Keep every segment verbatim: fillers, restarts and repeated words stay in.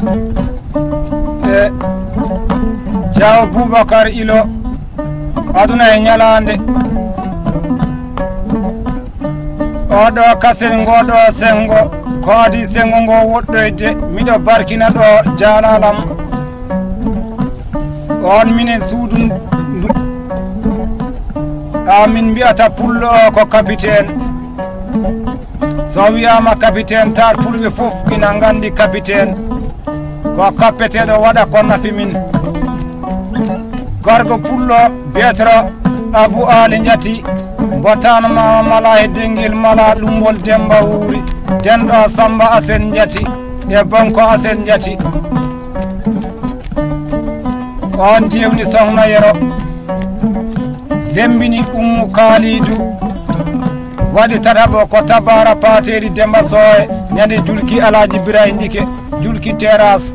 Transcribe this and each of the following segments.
E Jaawo Bubakar Ilo, aduna e ñalaande. Oɗo kasen, ngoɗo sengo, ko adi sengo ngo woɗɗoyde, miɗo barkina ɗo jaalalam. On minen suudu ndu, a min mbiyata pullo o ko kapiten. So wiyaama kapiten, taar fulɓe fof ina nganndi kapiten. Ko kappeteeɗo waɗa ko nafi min. Gorgo pullo, beetro Abu Ali Njati, mbotaano maama mala e dengel mala lumbol Demba Wuuri, denɗo Samba Asen Njati e Bonko Asen Njati. On jewni Sohna Yero, lembini Ummu Kaalidu, waɗi tataɓo ko Tabara Paateri Demba Sooye, ñande julki Alaaji Birayi Ndike, julki Teras.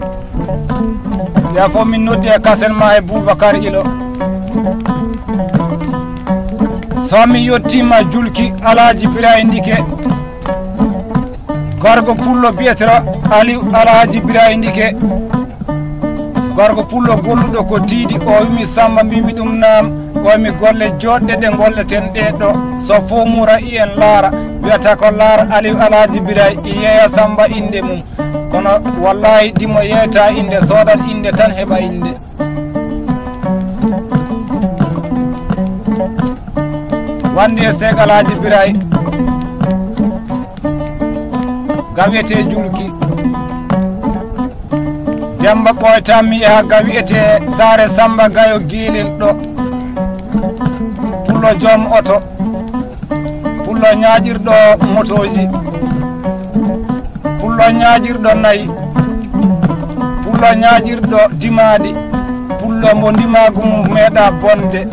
Ya fof min noddi e kasen ma e Bubakar Ilo. So mi yettiima julki Alaaji Birayi Ndike, gorgo pullo biyetero Aliou Alaaji Birayi Ndike. Gorgo pullo golluɗo ko tiiɗi, o wimi Samba, mbimi ɗum naam, o wimi golle joɗɗe ɗe ngolleten ɗe ɗo. So fof mura i en laara, wiyata ko laara Aliou Alaaji Birayi, i yeeya Samba innde mum. Kono wallahi dimo yeeyta innde, soodat innde tan heɓa innde. Wandi e Seek Alaaji Birayi, ga wiyete julki. Demba ɓooyta mi yaha ga wiyete Saare Samba Gayo Giilel ɗo. Pullo joom oto. Pullo ñaaƴirɗo motooji. Pullo ñaaƴirɗo nayi. Pullo ñaaƴirɗo dimaaɗi. Pullo mbo ndimaagu mum meeɗa bonde.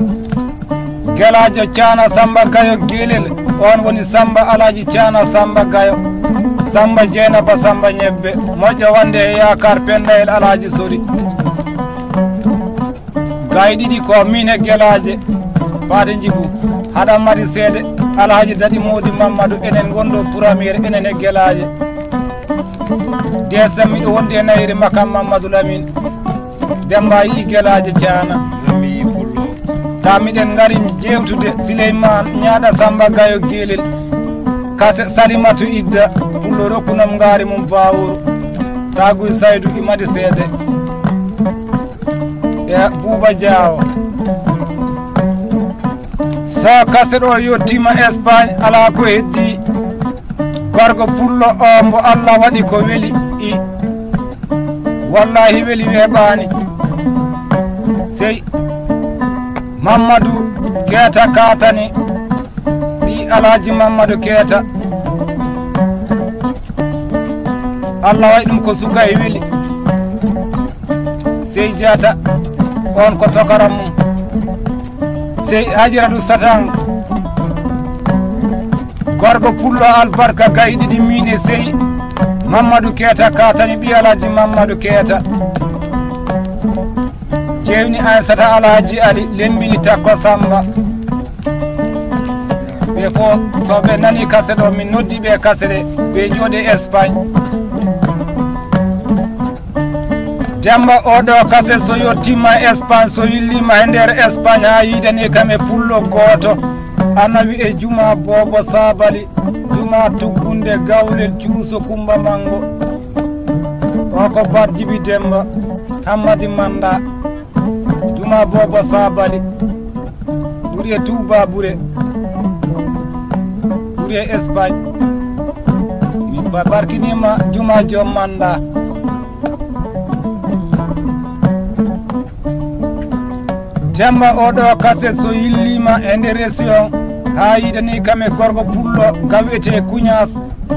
Gelaajo Caana Samba Gayo Gelel, on woni Samba Alaaji Caana Samba Gayo. Samba Jeynaba Samba Ñebbe. Moƴƴo wande e yaakaar pendayel Alaaji Sori. Gaay ɗiɗi ko min e Gelaaje, faade njibu. Haɗa mari seede, Alhaji Daɗi Moodi Mammadu, enen ngonɗo premier, enen e Gelaaje. Desem miɗo wondi e nayiri makam Mammadu Lamin. Demba yii Gelaaje Caana. Lamin yii Pullo. Ta miɗen ngari jewtude Sileyman Ñaaɗa Samba Gayo Gelel. Kase Salimatu Idda, Pullo rokkunam ngaari mum Baawuru. Taguy Saydu imadi seede. E Buuba Jaawo. So kase ɗo yottiima Espagne, alaa ko heddii. Gorgo pullo o mbo Allah waɗi ko weli i. Wallahi weli weeɓaani. Sey Mammadu Keeta Kaatani. Ɓii Alhaji Mammadu Keeta. Allah waɗi ɗum ko suka e weli. Sey Jaata, on ko tokaram mum. Sey Hajiratu Satan. Gorgo pullo albarka gayi ɗiɗi min e sey Mammadu Keeta Kaatani ɓii Alhaji Mammadu Keeta. Jewni Aysata Alhaji Ali lembini Takko Samba. Ɓe fof, so ɓe nani kase ɗo, min noddi ɓe kase ɗe, ɓe jooɗe Espagne. Demba oɗo kase so yottima Espagne, so yillima e nder Espagne, ha yidani kam e pullo gooto, ana wi'e Juma Boobo Sabali, Juma Tuggunde Gawlel Cuuso Kumba Mango. O ko Bat Jibi Demba, Hammadi Manda. Juma Boobo Sabali, ɓuri e Tuuba Bure, ɓuri e Espagne. Mi ba-, barkinima Juma Joom Manda. Demba oɗo kase so yillima e nder région, ha yidani kam e gorgo pullo ka wi'ete Kuñas,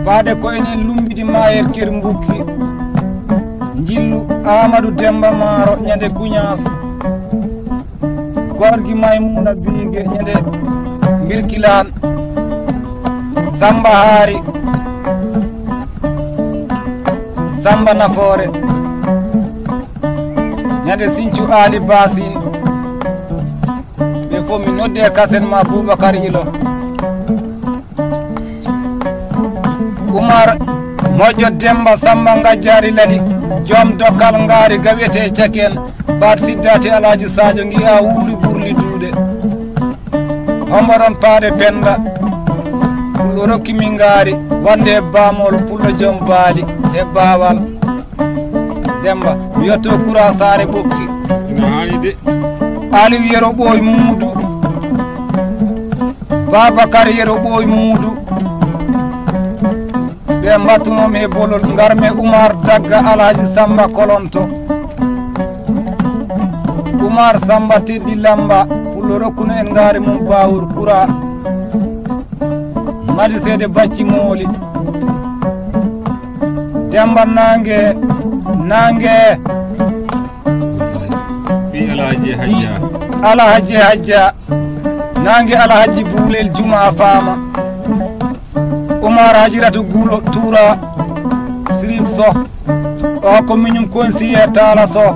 faade ko enen lumbidi mayer ker mbukki. Njillu Amadou Demba Maaro ñande Kuñas. Gorgi Maymuna Biige ñande Mbirkilaan. Samba Haari. Samba Nafoore. Ñande Siñcu Aali Baasin. Ɓe fof mi noddi e kasen ma Boubacar Ilo. Umar Moƴƴo Demba Samba Ngajjaari Lali, joom dokkal ngaari ga wiyetee Cakeen, Baat Siddaati Alaaji Saajo ngi'a wuuri burli duuɗe. Hombo ɗon paade Penda, Pullo rokki mi ngaari, wande e baamol, Pullo joom baali e baawal. Demba, mi yotto kura saare ɓokki. Ina haani de. Aliou Yero Ɓooy Muudu, Babakar Yero Ɓooy Muudu. Ɓe mbattuno mi e bolol, ngar mi e Umar Dagga Alhaji Samba Kolonto. Umar Samba Teddy Lamba, Pullo rokkuno en ngaari mum Bawur Kura. Madi seede bacci mooli. Demba nange, nange. Ɓii Alhaji Hajja. Alhaji Hajja. Nange Alhaji Buulel Juma Faama. Umar Hajiratu Guulo Tuura Sirif Soh. O ko miñum konsiye Taala Soh.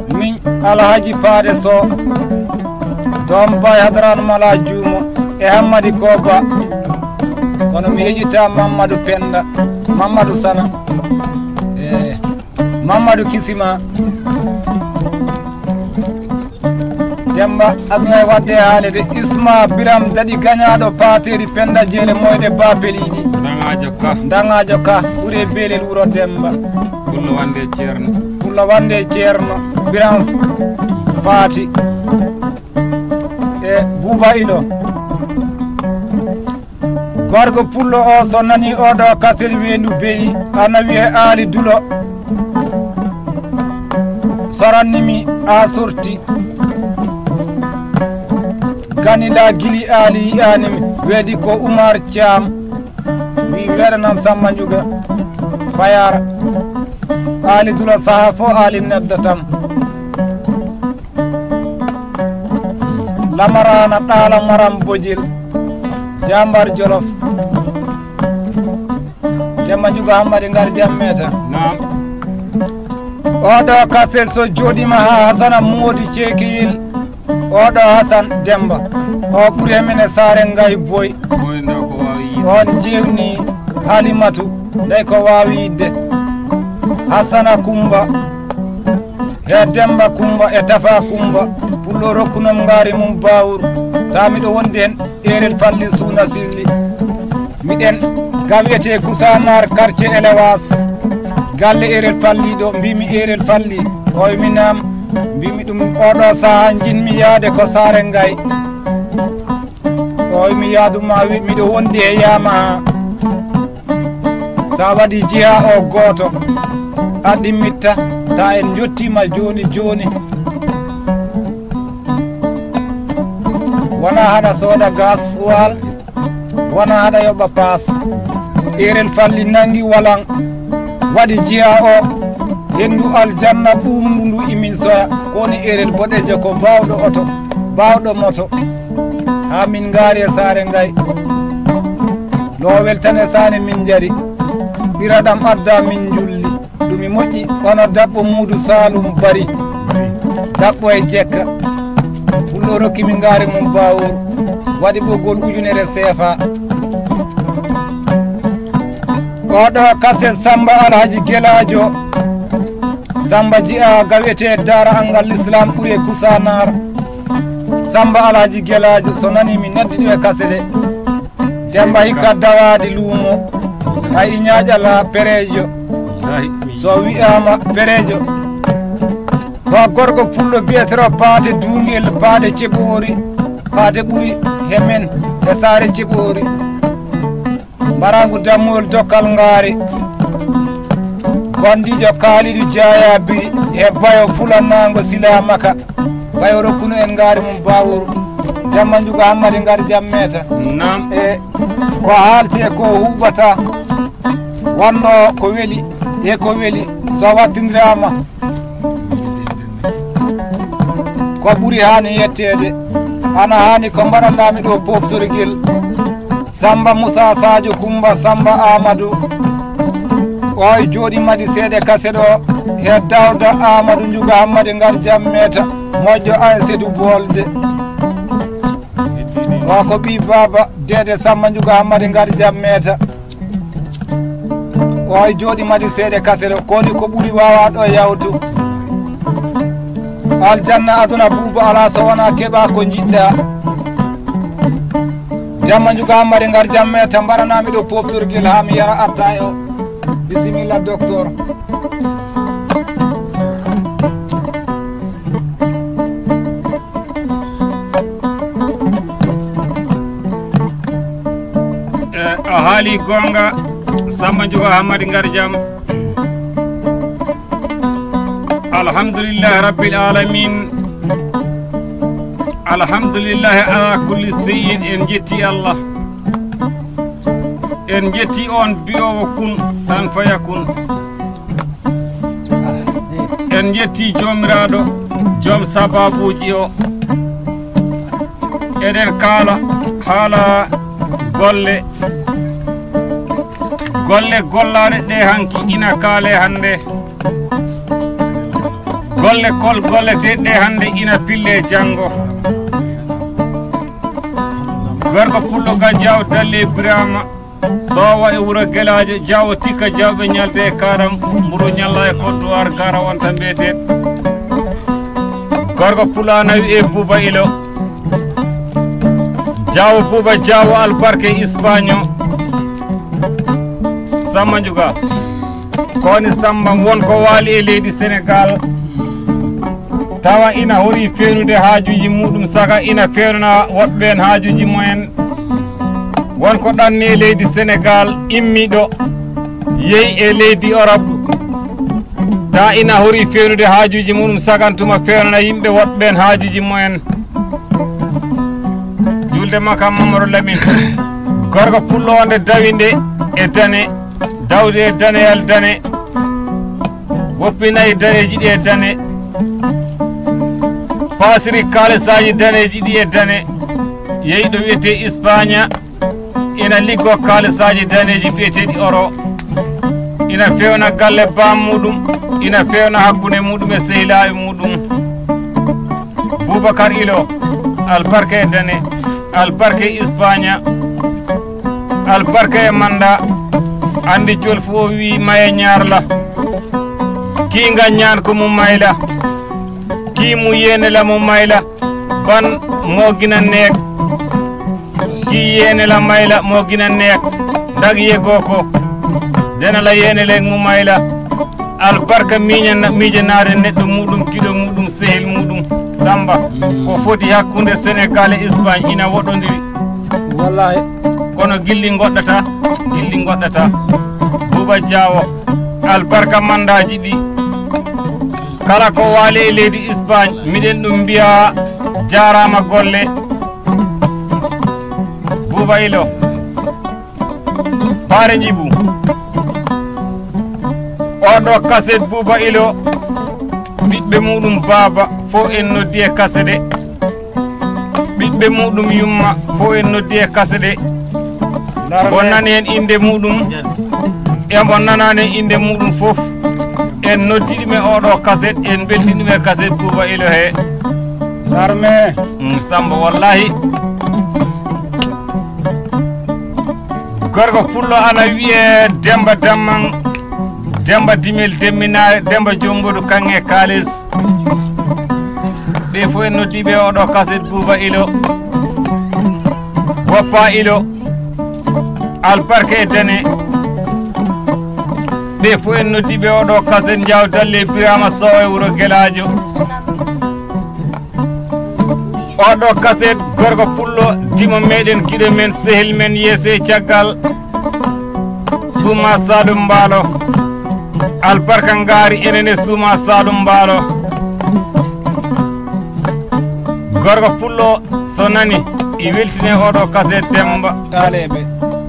Miñ Alhaji Paade Soh. Doom Baay Hadaraan Mala Juumo e Hammadi Koba. Kono mi yeƴita Mammadu Penda, Mammadu Sana. Eh. Mamadou Kisima. Demba, aduna e wadde haalede. Isma Biram Daɗi gañaaɗo Paateri Penda Jeele Moyde Bapeliɗi. Ndaŋaajo ka. Ndaŋaajo ka, ɓuri e Beelel wuro Demba. Pullo wande Ceerno. Pullo wande Ceerno. Biram Faati. E Buuba Ilo. Gorko pullo o, so nani oɗo kaset weendu beyi, ana wiye Aali Dulo. Sorannimi a sorti. Ganila gili Aali yi'animi, weedi ko Umar Caam. Wi weɗanam Samba Njuga. Payar. Aali Dulo saha fo Aali neddatam. Lamarana ɗaala maram bojel. Jambar Jolof. Demba Juga Hammadi ngar jammeta. Naam. Oɗo kasel so joɗima ha Hasana Modi Cekiyel. Oɗo Hasan Demba. O ɓuri e men e saare Ngay Boy. Boy ndo ko wawi yiide. On jewni Halimatu. Nday ko wawi yidde. Hasana Kumba. He Demba Kumba e Tafa Kumba, pullo rokkunom ngaari mum Bawur, ta miɗo wondi hen Erel Falli Suuna Silli. Miɗen ga wiyete Kusanar quartier Elewas. Galle Erel Falli ɗo, mbimi Erel Falli, o wimi naam, mbimi ɗum oɗo saha jinmi yaade ko saare Ngay. O wimi yaadu ma wi-, miɗo wondi e Yamaha. Sa waɗi jiha o gooto, a ɗimmitta, ta en jottima jooni jooni. Wona haɗa sooda gaswal, wona haɗa yoɓa paas. Erel Falli nangi walan, waɗi jiha o, hendu aljanna ɓuuɓndu ndu imin soya. Ko woni Erel boɗejo ko bawɗo oto, bawɗo moto. Ha min ngaari e saare Ngay. Lowel tan e saane min njari. Ɓiraɗam adda min njulli. Ɗumi moƴƴi, hono daɓɓo Muudu Saalum Bari. Daɓɓo e jekka. Pullo rokki min ngaari mum Bawur. Waɗi ɓoggol ujunere seefa. Oɗo kaset Samba Alhaji Gelaajo. Samba Jiya ga wiyete Daara Anngal L'Islam ɓuri e Kusanar. Samba Alhaji Gelaajo, so nani mi noddi ɗum e kasede. Demba hikka dawaadi luumo. Ay ñaaƴala perejo. So wi'ama perejo. Ko gorko pullo biyetero paate duungel, paate ceɓoori, paate ɓuri he men e saare ceɓoori. Mbarangu dammuwol dokkal ngaari. Gondiijo Kaalidu Jaaya Biri e bayo fulannaango Sila Maka. Bayo rokkuno en ngaari mum Bawuru. Jamma njuga Hammadi ngar jammeta. Naam. E ko haalte ko huɓata. Wonno ko weli e ko weli so wattindirama. Ko ɓuri haani yetteede, ana haani ko mbaɗanɗaami ɗo poftorgel. Samba Musa Sadio Kumba Samba Amadou. Oy jooɗi madi seede kase ɗo, he Dawda Amadou Njuga Hammadi ngar jam meeta, moƴƴo Aysatu Bolde. O ko ɓii baaba Deede Samba Njuga Hammadi ngar jam meeta. Waawi jooɗi madi seeɗa kasero, koni ko ɓuri waawa ɗo yawtu. Aljanna aduna buuba alaa so wonaa keɓa ko njiɗɗa. Jamma njuga hammadi ngar jamme ta mbaɗanami ɗo poftorgel haa mi yara attaay o. Bisimilla, docteur. E, a haali goonga, Samba Njuga Hammadi Ngar Jam. Alhamdulillahi Rabbil Alamin. Alhamdulillahi ala kulli shay'in. En jetti Allah. En jetti on bi'owo kun tan faya kun. En jetti Joomiraaɗo, joom sababuuji o. Eɗen kaala haala golle, golle gollaaɗe ɗe hanki ina kaale hannde. Golle kol golleteeɗe hannde ina pille janngo. Gorko pullo Gadiaw Dalle Birama. Sowa e wuro Gelaajo, Jaawo Tikka, Jawɓe Ñalde e Karam, Mburo Ñalla e Kodduwar, Gara wonta mbeeteet. Gorko Pulaar na wiyee Buuba Ilo. Jaawo Buuba, Jaawo Albarke Ispaño. Samba Njuga. Koni Samba won ko waali e leydi Senegaal. Tawa ina horii feewnude haajuuji muuɗum, saka ina feewnana woɗɓe heen haajuuji mumen. Won ko ɗanni e leydi Senegaal, immi ɗo, yehi e leydi Orop. Ta ina horii feewnude haajuuji muuɗum, sakan tuma feewnana yimɓe woɗɓe heen haajuuji mumen. Juulde makam Mamadu Lamin. Gorko pullo wonde dawi nde e dane, dawde e daneyal dane. Woppi nayi daneeji ɗi e dane, faasiri kaalisaaji daneeji ɗi e dane, yehi ɗo wiyetee España, ina liggoo kaalisaaji daneeji biyeteeɗi oro, ina feewna galle baam muuɗum, ina feewna hakkunde muuɗum e sehilaaɓe muuɗum. Bubakar Ilo, albarka e dane, albarka e España, albarka e manda, anndi jolfu o wii maye ñaarla, kiinga ñaan ko mu mayla, kii mu yeenela mu mayla, ban moo gina neek, kii yeenela mayla moo gina neek, ndak yegoo ko, denala yeenele mu mayla, albarka miiñana, miijanaade neɗɗo muuɗum, giɗo muuɗum, sehil muuɗum, Samba, ko foti hakkunde Senegaal e Espagne ina woɗɗondiri. Wallahi. Kono gilli ngoɗɗata, gilli ngoɗɗata. Buuba Jaawo, albarka mandaaji ɗi. Kala ko waali e leydi Espagne, miɗen ɗum mbiya jaaraama golle. Buuba Ilo. Paare Njibu. Oɗo kaset Buuba Ilo, ɓiɓɓe muuɗum baaba fof en noddi e kaset ɗe. Ɓiɓɓe muuɗum yumma fof en noddi e kaset ɗe. Mbo nani heen innde muuɗum, e mbo nanaani heen innde muuɗum fof, en noddi ɗum e oɗo kaset, en mbeltini ɗum e kaset Buuba Ilo he. Larme. Mm, Samba, wallahi. Gorko pullo ana wiyee Demba Damman, Demba Dimel Demminaare, Demba Jombodu Kaŋŋe Kaalis. Ɓe fof en noddi ɓe oɗo kaset Buuba Ilo, Woppa Ilo, Albarka e Dane. Ɓe fof en noddi ɓe oɗo kaset Njaaw Dalle Birama Sow e wuro Gelaajo. Oɗo kaset gorko pullo dimo meɗen, giɗo men, sehil men, yeese e caggal. Suuma Saalum Mbaalo. Albarka ngaari enen e Suuma Saalum Mbaalo. Gorko pullo so nani, i weltine oɗo kaset Demba. Taaleeɓe.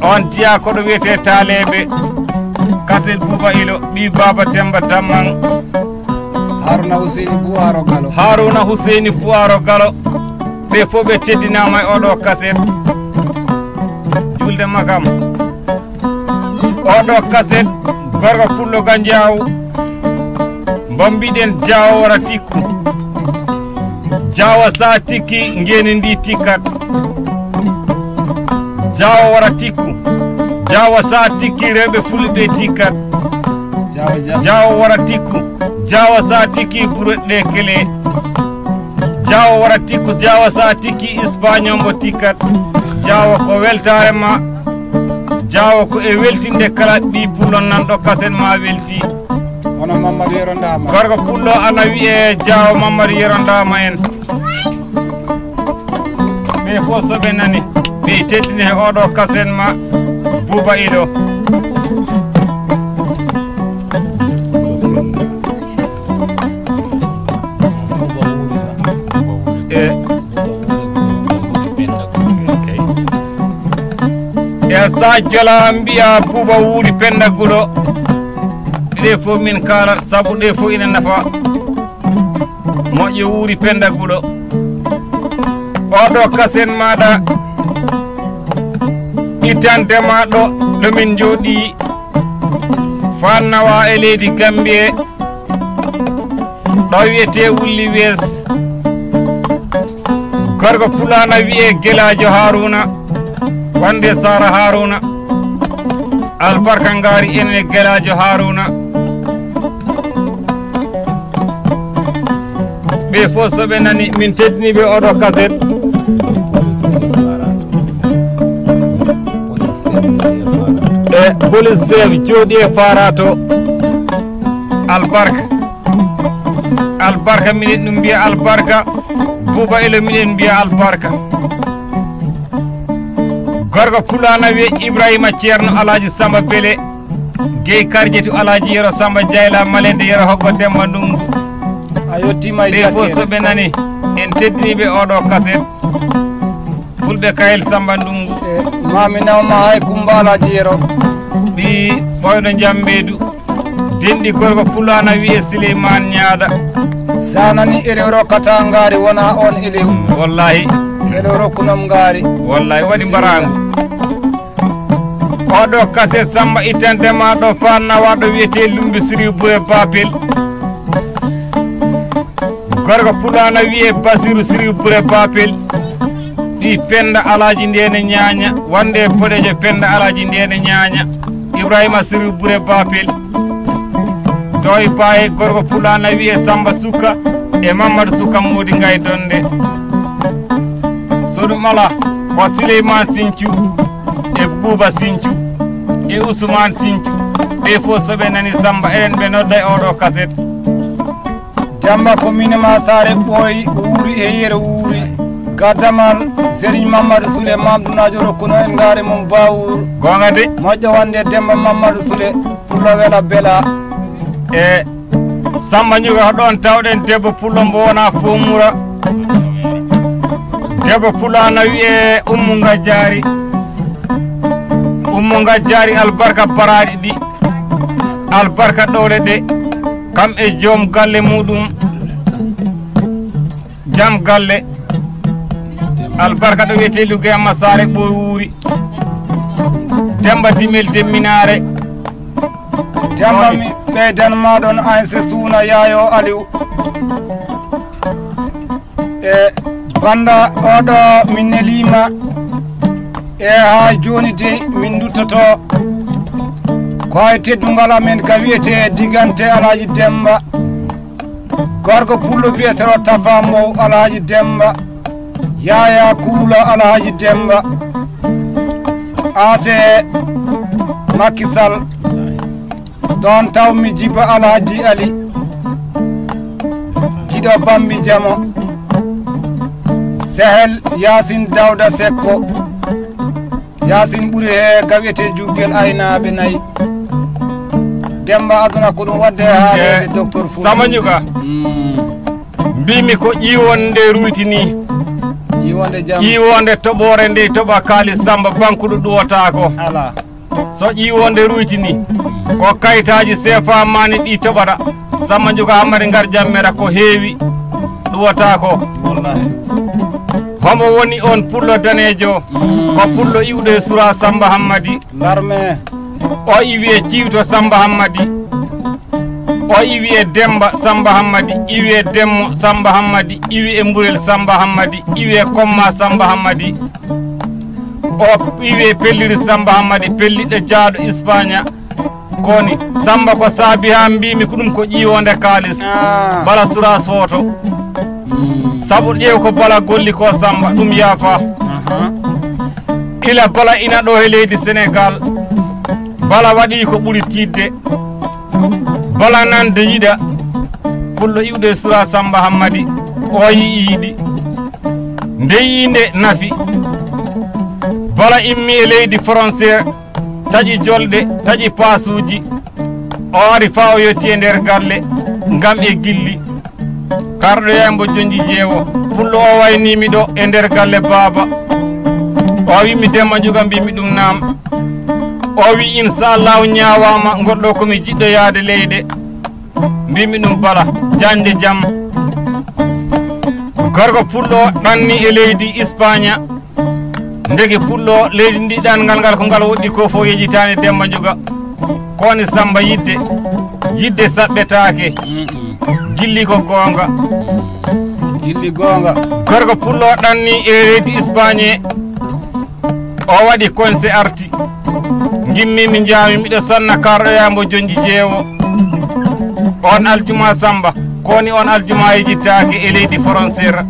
On jeyaa ko ɗo wiyetee Taaleeɓe. Kaset Buuba Ilo, ɓii baaba Demba Damman. Haruna Huseyni Buwaaro Galo. Haruna Huseyni Buwaaro Galo. Ɓe fof ɓe teddinaama e oɗo kaset. Julde makam. Oɗo kaset, gorko pullo ga Njaaw. Mbo mbiɗen Jaawo wara tikku. Jaawo sa tikki, ngeeni ndi tikkat. Jaawo wara tikku. Jaawa sa tikki rewɓe fulɓe tikkat. Jaawa, jaawa. Jaawa wara tikku. Jaawa sa tikki burɗe kele. Jaawa wara tikku, jaawa sa tikki Espagne mbo tikkat. Jaawa ko weltaare ma. Jaawa ko e weltinde kala ɓii pullo nanɗo kasen ma welti. Hono Mamadou Yero Ndama. Gorko pullo ana wiye Jaawa Mamadou Yero Ndama en. Ɓe fof so ɓe nani, ɓe teddine he oɗo kasen ma Buuba Ido. E, e sa jola mbiya Buuba wuuri Penda Guɗo. Ɗe fof min kaalat, sabu ɗe fof ina nafa. Moƴƴo wuuri Penda Guɗo. Oɗo kasen maɗa ittante ma ɗo, ɗo min jooɗi. Fannawa e leydi Gambie. Ɗo wiyete Wulli Wees. Gorko pulana wiye Gelajo Haruna. Wande Sara Haruna. Albarka ngaari enen e Gelajo Haruna. Ɓe fof so ɓe nani min teddini ɓe oɗo kaset. E police chef jooɗi e farato. Albarka. Albarka minen ɗum mbiya albarka. Buuba elo minen mbiya albarka. Gorko pulana wiye Ibrahima Ceerno Alaaji Samba Bele. Gey karjetu Alaaji Yero Samba Jayla Malende Yero Hoggo Demba Ndungu. A yettima e ɓe fof jaggere. So ɓe nani en teddiniɓe oɗo kaset. Fulɓe Kayel Samba Ndungu. E, mami nawma hay Kumba Alaaji Yero. Ɓi ɓoyɗo Njambeedu. Denɗi gorko pulana wiye Sileyman Ñaada. Sa nani elew rokkata ngaari wona on elew. Wallahi. Elew rokkunom ngaari. Wallahi waɗi mbarangu. Oɗo kaset Samba ittande ma ɗo fanna waɗo wiyete Lumbi Siri Bure Bapel. Gorko pulana wiye Basiru Siri Bure Bapel. Ɗi Penda Alaaji Ndene Ñaaña, wande boɗejo Penda Alaaji Ndene Ñaaña, Ibrahima Siri Bure Bapel. Toy Baye gorko pulana wiye Samba Sukka e Mamadou Sukka Modi Ngay Donde. So ɗum ala ko Sileyman Sinthiou e Buuba Sinthiou e Ousmane Sinthiou. Ɓe fof so ɓe nani Samba enen ɓe nodda e oɗo kaset. Demba ko mine ma Saare Ɓooyi wuuri e yero wuuri. Gadamal Serigne Mamadou Soule Mamdounajo rokkuno en ngaari mum Bawur. Goonga de. Moƴƴo wonde Demba Mamadou Soule pullo wela bela. E Samba Ñuga ko ɗon tawɗen debbo pullo mbo wona fomura. Debbo pullo ana wiye Ummu Ngajjaari. Ummu Ngajjaari albarka baraaɗi ɗi. Albarka ɗowle ɗe. Kam e joom galle muɗum. Jam galle. Albarka ɗo wiyete Lugge Amma Saare Ɓooy wuuri. Demba Dimel Demminaare. Demba mi ɓeydan ma ɗon Aynse Suuna Yaayo Aliw. E banda oɗo min neliima. E haa jooni dey min nduttoto ko e teddungal amen ka wiyete Digante Alhaji Demba. Gorko pullo biyetero Tafa Mbow Alhaji Demba. Yaya Kuula Alhaji Demba. Ase Macky Sall. Ɗon taw mi jiba Alhaji Ali. Giɗo Bambi Jamo. Sehel Yaasin Dawda Sekko. Yaasin ɓuri he gawete juggel aynaaɓe nayi. Demba aduna ko ɗum wadde haalede. Eh, docteur Fouta. Samba Ñuga. Mm. Mbimi ko ƴiwonde ruyti ni. Ƴiwonde jam. Ƴiwonde toɓore nde toɓa kaalis Samba bankuɗo ɗuwotaako. Ala. So ƴiwonde ruyti ni. Ko kayitaaji sefa mani ɗi toɓata. Samba Ñuga Hammadi ngar jammere ko heewi ɗuwotaako. Wallahi. Homo woni on pullo daneejo? Mm. Ko pullo iwɗo e sura Samba Hammadi. Larme. O iwi e ciwto Samba Hammadi. O iwi e Demba Samba Hammadi. Iwi e Demmo Samba Hammadi. Iwi e Mburel Samba Hammadi. Iwi e Komma Samba Hammadi. O wiye pelliri Samba Hammadi, pelliɗo jaaɗo Espagne. Koni Samba ko saabi haa mbiimi ko ɗum ko ƴiiwoonde kaalis. Ah. Bala sura sooto. Mm. Sabu ƴeew ko Bala golli ko Samba, ɗum yaafa. Aha. Ila Bala ina ɗo he leydi Senegal. Bala waɗi ko ɓuri tiiɗde. Bala nan de yiɗa. Pullo iwde sura Samba Hammadi. O yi'i yiɗi. Nde yi'i nde nafi. Bala immi e leydi frontière. Taƴi jolɗe, taƴi paasuuji. O ari faa o yotti e nder galle, ngam e gilli. Karɗo yaay mbo jonji jeewo. Pullo o waynii mi ɗo e nder galle baaba. O wi'i mi Demba Njuga, mbiimi ɗum naam. O wi'i, "Insaallahu ñaawaama, ngol ɗo ko mi jiɗɗo yahde leyɗe." Mbiimi ɗum Bala, jañde jam. Gorko pullo ɗanni e leydi Espagne. Ndeke pullo leydi ndi ɗanngal ngal ko ngal woɗɗi ko fof yejitaani Demba Njuga. Ko woni Samba yidde, yidde saɓɓetaake. Mm-mm. Gilli ko goonga. Gilli goonga. Gorko pullo ɗanni e leydi Espagne. O waɗi konse arti. Ngimmi mi njaami miɗo sanna karɗo yaay mbo jonji jeewo. On aljuma Samba, ko woni on aljuma yejitaake e leydi frontière.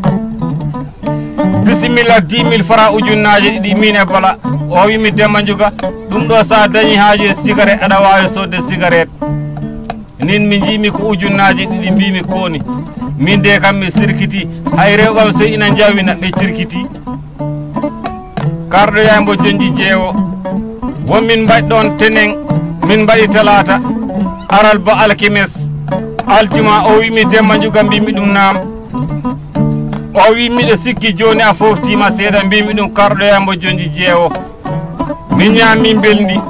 Bisimilla, dix mille francs, ujunnaaje ɗiɗi, min e Bala. O wi'i mi Demba Njuga, ɗum ɗo so a dañi haaju e sigaret, aɗa waawi soodde sigaret. Nin mi njiimi ko ujunnaaje ɗiɗi, mbiimi ko woni. Min de kam mi sirkiti, hay rewɓe am so ina njawina, ɓe cirkiti. Karɗo yaay mbo jonji jeewo. Won min mbaɗi ɗoon tenen, min mbaɗi talaata, aral ba alkemes. Aljuma o wi'i mi Demba Njuga, mbiimi ɗum naam. O wi'i, "Miɗo sikki jooni a fooftiima seeɗa," mbiimi ɗum, "Karɗo yaay mbo jonji jeewo." Mi ñaami mbelndi,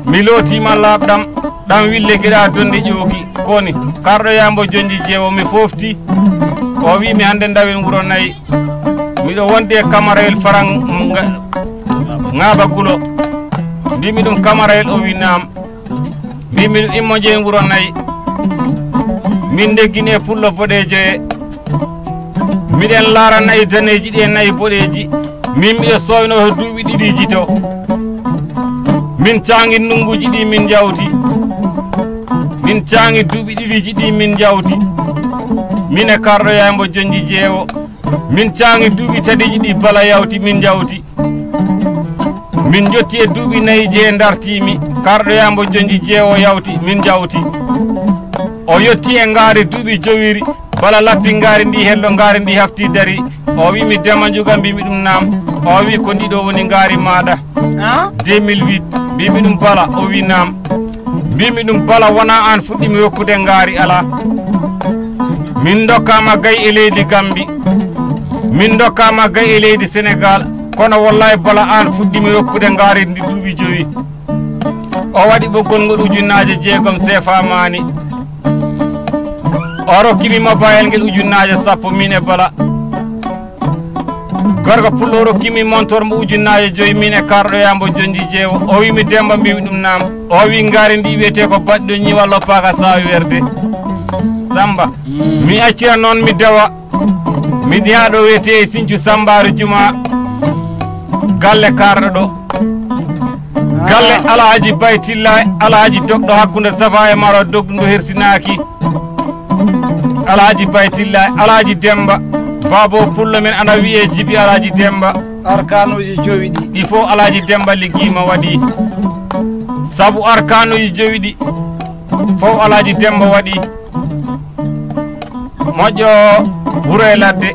mi lootiima laaɓɗam, ɗam wille geɗa donde ƴoogi. Ko woni, karɗo yaay mbo jonji jeewo, mi foofti. O wi'i mi, "Hannde ndawen wuro nayi." Miɗo wondi e kamarayel Faran nga-, Ŋaaba Gulo. Mbiimi ɗum, "Kamarayel?" O wi'i, "Naam." Mbiimi ɗum, "Immo njeyen wuro nayi." Min ndeggini e pullo boɗeejo e. Miɗen laara nayi daneeji ɗi e nayi boɗeeji. Min miɗo sooyno to duuɓi ɗiɗiiji to. Min caangi ndunnguuji ɗi min njawti. Min caangi duuɓi ɗiɗiiji ɗi min njawti. Min e karɗo yaay mbo jonji jeewo. Min caangi duuɓi tadiiji ɗi Bala yawti, min njawti. Min njotti e duuɓi nayi je ndartiimi, karɗo yaay mbo jonji jeewo yawti, min njawti. O yotti e ngaari duuɓi jowiri, Bala lappi ngaari ndi hello, ngaari ndi hafti dari. O wi'i mi, "Demba Njuga?" Mbiimi ɗum, "Naam." O wi'i, "Ko ndi ɗo woni ngaari maaɗa." Ah? Deux mille huit. Mbiimi ɗum, "Bala?" O wi'i, "Naam." Mbiimi ɗum, "Bala, wonaa aan fuɗɗiimi rokkude ngaari, alaa. Min ndokkaama gay e leydi Gambi. Min ndokkaama gay e leydi Senegal. Kono wallahi, Bala, aan fuɗɗiimi rokkude ngaari ndi duuɓi jowi." O waɗi ɓoggol ngol ujunnaaje jeegom seefa maani. O rokki mi mobayel ngel ujunnaaje sappo, min e Bala. Gorko pullo rokki mi montor mo ujunnaaje joyi, min e karɗo yaay mbo jonji jeewo. O wi'i mi, "Demba?" Mbiimi ɗum, "Naam." O wi'i, "Ngaari ndi wiyetee ko baɗɗo ñiiwa loppaaka saawi werde." Samba, mm, mi accira noon mi dewa. Mi ɗiya ɗo wiyetee e Sincu Sambaaru Juma. Galle karɗo ɗo. Galle Alhaji Baytilla, Alhaji Dokɗo hakkunde Safa e Marwa dogɗundu hersinaaki. Alhaji Baytilla, Alhaji Demba, Baabo Pullo men ana wiyee Jibi Alhaji Demba. Arkanuuji jowi ɗi. Ɗi fof Alhaji Demba liggiima waɗi. Sabu arkanuuji jowi ɗi fof Alhaji Demba waɗi. Moƴƴo wuro e ladde.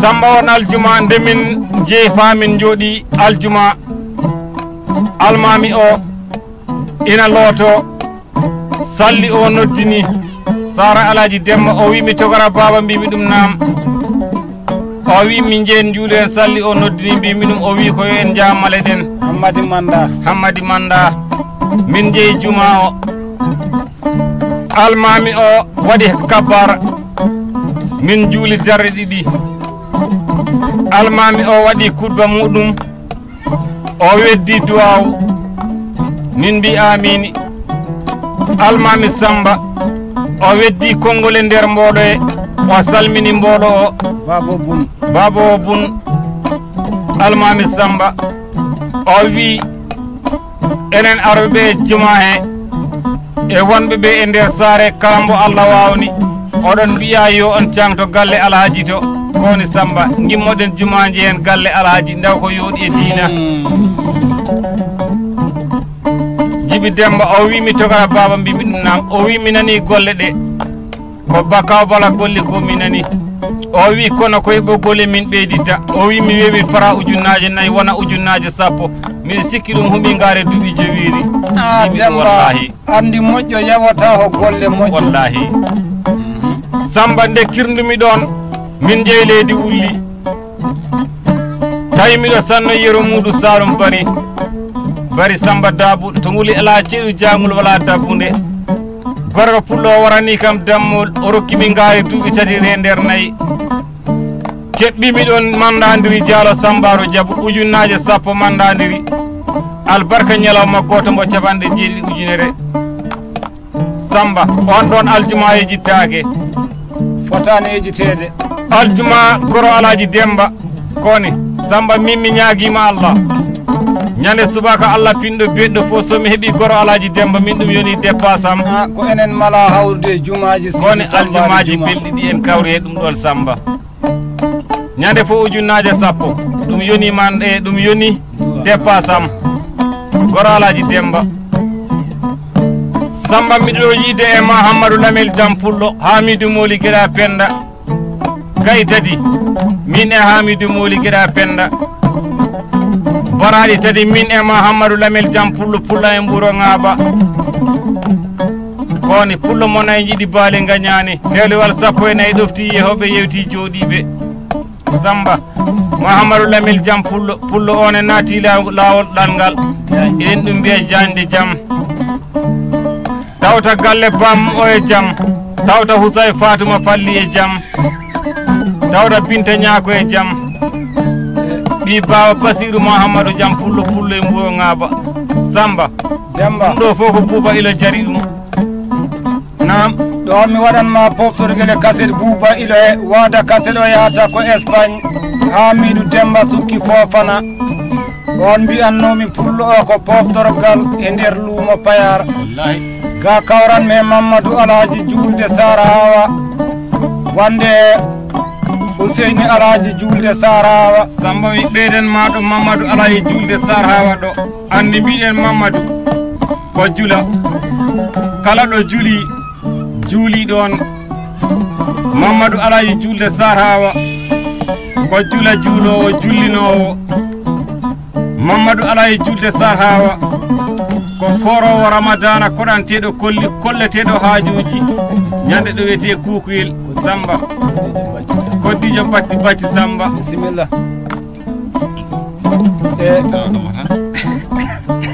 Samba on aljuma nde min njehi faa min njooɗi aljuma. Almaami o ina looto. Salli o noddini Sara Alhaji Demba, o wi'i mi, "Togora baaba?" Mbiimi ɗum, "Naam." O wi'i mi, "Njeen njuulen." Salli o noddini, mbiimi ɗum, o wi'i ko yo en njah maleɗen. Hammadi Manda. Hammadi Manda. Min njehi juma o. Almaami o waɗi kabbaara. Min njuuli darɗe ɗiɗi. Almaami o waɗi kutba muɗum. O weddi duwaawu. Min mbi aamiini. Almaami Samba, o weddi konngol e nder mboolo e, o salmini mboolo o. Baabo Bun. Baabo Bun. Almaami Samba, o wi enen arɓe ɓe e juma he, e wonɓe ɓe e nder saare, kala mbo Allah waawni, oɗon mbiya yo on caŋto galle Alhaji to. Ko woni Samba, ngimmoɗen jumaaji heen galle Alhaji, ndaw ko yooɗi e diina. Jibi Demba, o wi mi togara baaba, mbi mi ɗum naam. O wi mi nani golle ɗe. Ko Bakaw Bala golli ko mi nani. O wi kono koye ɓoggole min ɓeyditta. O wi mi wewi fara ujunnaaje nayi wona ujunnaaje sappo. Miɗo sikki ɗum huɓi ngaare duuɓi jowiiri. Ah, Jibi Demba, wallahi. Anndi moƴƴo yawata ko golle moƴƴo. Wallahi. Samba nde kirndumi ɗoon, min njeyi leydi wulli. Tawi miɗo sanno yero muudu Saalum Bari. Bari Samba Daabu to nguli alaa ceeɗu jaangol walaa dabbunde. Gorko pullo o warani kam dammol, o rokki mi ngaari duuɓi tati e nder nayi. Keɓɓimi ɗoon Mandandiri Jaalo Sambaaru Jabu, ujunnaaje sappo Mandandiri. Albarka ñalawma gooto mbo capanɗe jeeɗiɗi ujunere. Samba, on ɗoon aljuma yejjittaake. Fotaani yejjiteede. Aljuma goro Alaaji Demba, koni, Samba, min mi ñaagiima Allah. Ñande subaka Allah pinɗo beɗɗo fof, so mi heɓi goro Alaaji Demba, min ɗum yoni dépasse am. Ah, ko enen mala hawrude jumaaji, Sidi Koni Samba aljumaaji juma. Belɗi ɗi en kawri e ɗum ɗoon Samba. Ñande fof ujunnaaje sappo. Ɗum yoni man e ɗum yoni dépasse am. Goro Alaaji Demba. Samba, miɗo yiide e ma Hammadu Lamel Jam Pullo, Hamidu Mooli Geɗa Penda. Kay tadi, min e Hamidu Mooli Geɗa Penda. Baraɗi tadi, min e ma Hammadu Lamel Jam Pullo, Pullo e Mburo Ŋaaba. Koni pullo mo nayi jiɗi baali ngañaani. Heelowal sappo e nayi ɗofti yehooɓe yewti jooɗiiɓe. Samba, Mahamadou Lamine Jam Pullo, Pullo on e naati la-, laawol ɗanngal. Eɗen ɗum mbiya jañde jam. Tawta galle Bam o e jam. Tawta Husay Fatuma Falli e jam. Tawta Binta Ñaako e jam. Ɓii baawa Basiiru Mahamadou Jam Pullo, Pullo e Mbuyo Ŋaaba. Samba. Demba. Ɗum ɗo fof ko Buuba Ilo jari ɗum. Naam. Ɗo mi waɗan ma poftorgel e kaset Buuba Ilo he, waada kaset o yahata ko Espagne. Hamidu Demba Sukki Fofana. On mbi'annoomi pullo o ko poftorgal e nder luumo Payar. Wallahi. Ga kawran me Mamadou Alhaji Julde Sar Hawa. Wande Huseyni Alhaji Julde Sar Hawa. Samba mi ɓeydan ma ɗo Mamadou Alhaji Julde Sar Hawa ɗo. Anndi mbiɗen Mamadou ko jula. Kala ɗo juli, juuli ɗoon. Mamadou Alhaji Julde Sar Hawa ko jula juuloowo, jullinoowo. Mamadou Alhaji Julde Sar Hawa ko kooroowo Ramadana, koɗanteeɗo kolli, kolleteeɗo haajuuji. Ñande ɗo wiyetee Kuukuyel, Samba. Koddijo Batti Bacci Samba. Bisimilla. E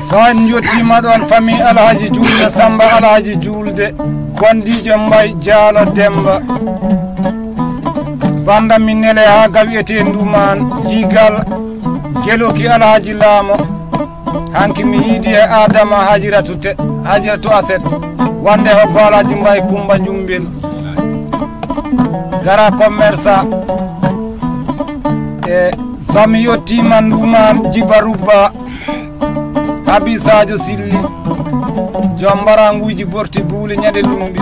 so en njottiima ɗoon, famille Alhaji Julde Samba Alhaji Julde, Kondiijo Mbay Jaalo Demba. Banda mi nele haa ga wiyetee Ndumaan, Jigal, Geloki Alhaji Laamo. Hanki mi yiidi e Adama Hajiratu Te-, Hajiratu Aset. Wande hoggo Alhaji Mbay Kumba Njumbel. Gara commerçant. E so mi yottiima Ndumaan Jiba Rubba, Habi Sadio Silli, joom mbaranguuji borti buuli ñande lumbi.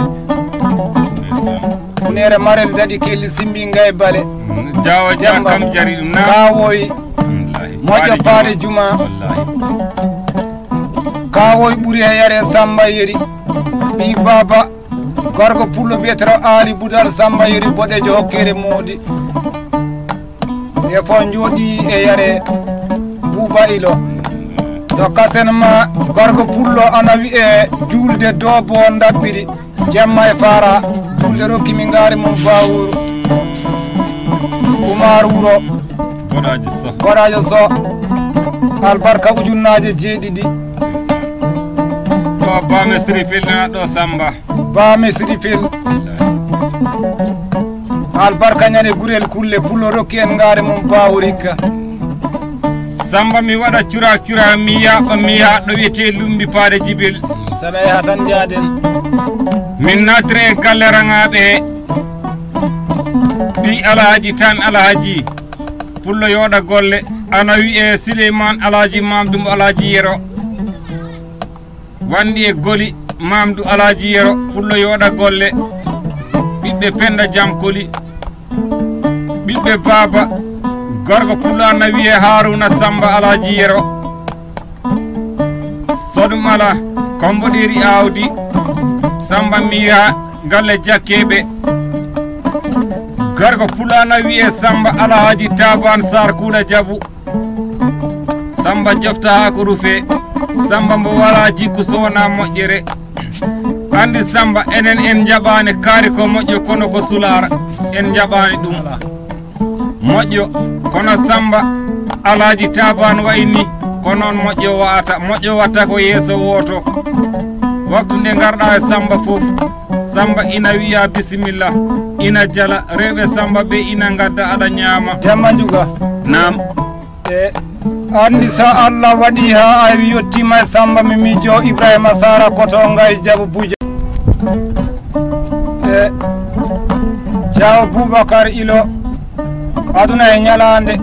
Funeere Marel daɗi kelli simbi ngay bale. Jaawa jaa Demba. Kam jari ɗum na? Kawoy. Wallahi. Moƴƴo paade juma. Wallahi. Kawoy ɓuri he yare Samba Yeri. Ɓii baaba. Gorko pullo biyeteeɗo Aali Budal Samba Yeri boɗeejo hokkere moodi. E fof njooɗi e yare Buuba Ilo. So kasen ma gorko pullo ana wi'e juulde doobo ndabbiri. Jemma e faara juulde rokki mi ngaari mum Baawuru. Umaar Wuro. Boɗaajo Soh. Boɗaajo Soh. Albarka ujunnaaje jeeɗiɗi. Ɗo Bame Sirifel nana ɗo Samba. Bame Sirifel. Albarka ñande gurel kulle pullo rokki en ngaari mum Baawurikka. Samba mi waɗa cura cura mi yaaɓa mi yaha ɗo wiyetee Lumbi Paade Jibel. Sala yaha tan njaaden. Min naatira e galle raŋaaɓe he. Ɓii Alhaji tan Alhaji. Pullo yooɗa golle. Ana wiyee Sileymaan Alaaji Maamdu mo Alaaji Yero. Wanndi e Goli Maamdu Alaaji Yero, Pullo Yooɗa Golle. Ɓiɓɓe Pennda Jam Koli. Ɓiɓɓe Baaba. Gorko Pullo ana wiyee Haaruuna Sammba Alaaji Yero. Sodum Alaa, Kommbo Ɗeeri Aawdi. Sammba Miira, galle Jakkeeɓe. Gorko Pullo ana wiyee Sammba Alaaji Taabaan Saar Kuula Jabu. Sammba jofta haa ko rufee. Sammba mbo walaa jikku so wonaa moƴƴere. Anndi Sammba, enen en njaɓaani kaari ko moƴƴo kono ko sulaara. En njaɓaani ɗum. Moƴƴo, kono Sammba Alaaji Taabaan wayi ni, ko noon moƴƴo wa'ata. Moƴƴo watta ko yeeso wooto. Waktu nde ngarɗaa e Sammba fof, Sammba ina wiya bisimilla, ina jala, rewɓe Sammba ɓe ina ngadda aɗa ñaama. Demba Njuga. Naam. E anndi so Allah waɗi haa a yettiima e Sammba mi miijo Ibrahima Sara Koto Ngay Jabu Buja. E Jaawo Bubakar Ilo, aduna e ñalaande.